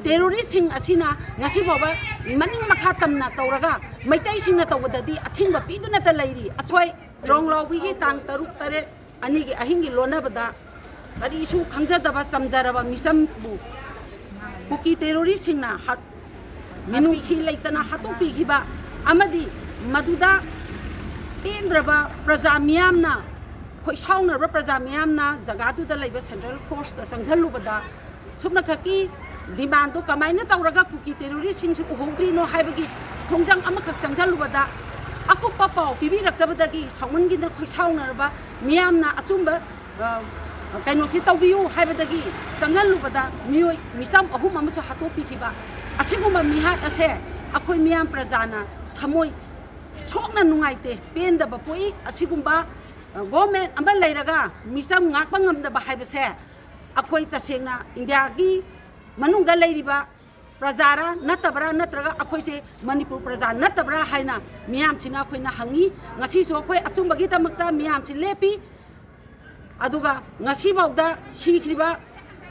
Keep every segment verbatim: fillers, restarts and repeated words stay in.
ꯇꯦꯔꯣꯔꯤꯁꯁꯤꯡ ꯑꯁꯤꯅ ꯉꯁꯤ ꯐꯥꯎꯕ ꯃꯅꯤꯡ ꯃꯈꯥ ꯇꯝꯅ ꯇꯧꯔꯒ ꯃꯩꯇꯩꯁꯤꯡꯅ ꯇꯧꯕꯗꯗꯤ ꯑꯊꯤꯡꯕ ꯄꯤꯗꯨꯅꯇ ꯂꯩꯔꯤ꯫ ꯑꯩꯈꯣꯏ ꯇ꯭ꯔꯣꯡꯂꯥꯎꯕꯤꯒꯤ ꯇꯥꯡ ꯇꯔꯨꯛ ꯇꯔꯦꯠ ꯑꯅꯤꯒꯤ ꯑꯍꯤꯡꯒꯤ ꯂꯣꯟꯅꯕꯗ ꯀꯔꯤꯁꯨ ꯈꯪꯖꯗꯕ ꯆꯝꯖꯔꯕ ꯃꯤꯆꯝꯕꯨ ꯀꯨꯀꯤ ꯇꯦꯔꯣꯔꯤꯁꯁꯤꯡꯅ ꯍꯥꯠ-, ꯃꯤꯅꯨꯡꯁꯤ ꯂꯩꯇꯅ ꯍꯥꯠꯇꯣꯛꯄꯤꯈꯤꯕ ꯑꯃꯗꯤ ꯃꯗꯨꯗ ꯄꯦꯟꯗ꯭ꯔꯕ ꯄ꯭ꯔꯖꯥ ꯃꯤꯌꯥꯝꯅ, ꯈꯣꯏꯁꯥꯎꯅꯔꯕ ꯄ꯭ꯔꯖꯥ ꯃꯤꯌꯥꯝꯅ ꯖꯒꯥꯗꯨꯗ ꯂꯩꯕ ꯁꯦꯟꯇ꯭ꯔꯦꯜ ꯐꯣꯔꯁꯇ ꯆꯪꯁꯤꯜꯂꯨꯕꯗ ꯁꯨꯞꯅꯈꯛꯀꯤ ꯗꯤꯃꯥꯟꯗꯨ ꯀꯃꯥꯏꯅ ꯇꯧꯔꯒ ꯀꯨꯀꯤ ꯇꯦꯔꯣꯔꯤꯁꯁꯤꯡꯁꯤ ꯎꯍꯧꯗ꯭ꯔꯤꯅꯣ ꯍꯥꯏꯕꯒꯤ ꯈꯣꯡꯖꯪ ꯑꯃꯈꯛ ꯆꯪꯁꯤꯜꯂꯨꯕꯗ ꯑꯀꯨꯞꯄ ꯄꯥꯎ ꯄꯤꯕꯤꯔꯛꯇꯕꯗꯒꯤ ꯁꯥꯎꯃꯟꯒꯤꯗꯅ ꯈꯣꯏꯁꯥꯎꯅꯔꯕ ꯃꯤꯌꯥꯝꯅ ꯑꯆꯨꯝꯕ, ꯑ, ꯀꯩꯅꯣꯁꯤ ꯇꯧꯕꯤꯌꯨ ꯍꯥꯏꯕꯗꯒꯤ ꯆꯪꯁꯤꯜꯂꯨꯕꯗ ꯃꯤꯑꯣꯏ ꯃꯤꯆꯝ ꯑꯍꯨꯝ ꯑꯃꯁꯨ ꯍꯥꯠꯇꯣꯛꯄꯤꯈꯤꯕ꯫ ꯑꯁꯤꯒꯨꯝꯕ ꯃꯤꯍꯥꯠ ꯑꯁꯦ ꯑꯩꯈꯣꯏ ꯃꯤꯌꯥꯝ ꯄ꯭ꯔꯖꯥꯅ ꯊꯃꯣꯏ ꯁꯣꯛꯅ ꯅꯨꯡꯉꯥꯏꯇꯦ, ꯄꯦꯟꯗꯕ ꯄꯣꯛꯏ꯫ ꯑꯁꯤꯒꯨꯝꯕ, ꯑ, ꯒꯣꯔꯃꯦꯟ ꯑꯃ ꯂꯩꯔꯒ ꯃꯤꯆꯝ ꯉꯥꯛꯄ ꯉꯝꯗꯕ ꯍꯥꯏꯕꯁꯦ ꯑꯩꯈꯣꯏ ꯇꯁꯦꯡꯅ ꯏꯟꯗꯤꯌꯥꯒꯤ ꯃꯅꯨꯡꯗ ꯂꯩꯔꯤꯕ ꯄ꯭ꯔꯖꯥꯔꯥ ꯅꯠꯇꯕ꯭ꯔꯥ, ꯅꯠꯇ꯭ꯔꯒ ꯑꯩꯈꯣꯏꯁꯦ ꯃꯅꯤꯄꯨꯔ ꯄ꯭ꯔꯖꯥ ꯅꯠꯇꯕ꯭ꯔꯥ ꯍꯥꯏꯅ ꯃꯤꯌꯥꯝꯁꯤꯅ ꯑꯩꯈꯣꯏꯅ ꯍꯪꯉꯤ꯫ ꯉꯁꯤꯁꯨ ꯑꯩꯈꯣꯏ ꯑꯆꯨꯝꯕꯒꯤꯗꯃꯛꯇ ꯃꯤꯌꯥꯝꯁꯤ ꯂꯦꯞꯄꯤ꯫ ꯑꯗꯨꯒ ꯉꯁꯤꯐꯥꯎꯗ ꯁꯤꯈ꯭ꯔꯤꯕ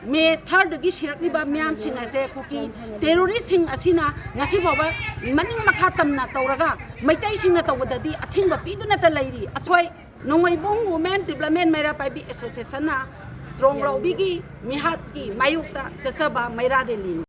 ꯃꯦ ꯊꯥꯔꯗꯒꯤ ꯁꯤꯔꯛꯂꯤꯕ ꯃꯤꯌꯥꯝꯁꯤꯡ ꯑꯁꯦ ꯀꯨꯀꯤ ꯇꯦꯔꯣꯔꯤꯁꯁꯤꯡ ꯑꯁꯤꯅ ꯉꯁꯤꯐꯥꯎꯕ ꯃꯅꯤꯡ ꯃꯈꯥ ꯇꯝꯅ ꯇꯧꯔꯒ ꯃꯩꯇꯩꯁꯤꯡꯅ ꯇꯧꯕꯗꯗꯤ ꯑꯊꯤꯡꯕ ꯄꯤꯗꯨꯅꯇ ꯂꯩꯔꯤ꯫ ꯑꯩꯈꯣꯏ ꯅꯣꯡꯃꯩꯕꯨꯡ ꯋꯨꯃꯦꯟ ꯗꯤꯕ꯭ꯂꯞꯃꯦꯟ ꯃꯩꯔꯥ ꯄꯥꯏꯕꯤ ꯑꯦꯁꯣꯁꯤꯌꯦꯁꯟꯅ ꯇ꯭ꯔꯣꯡꯂꯥꯎꯕꯤꯒꯤ ꯃꯤꯍꯥꯠꯀꯤ ꯃꯥꯌꯣꯛꯇ ꯆꯠꯆꯕ ꯃꯩꯔꯥ ꯔꯦꯂꯤꯅꯤ꯫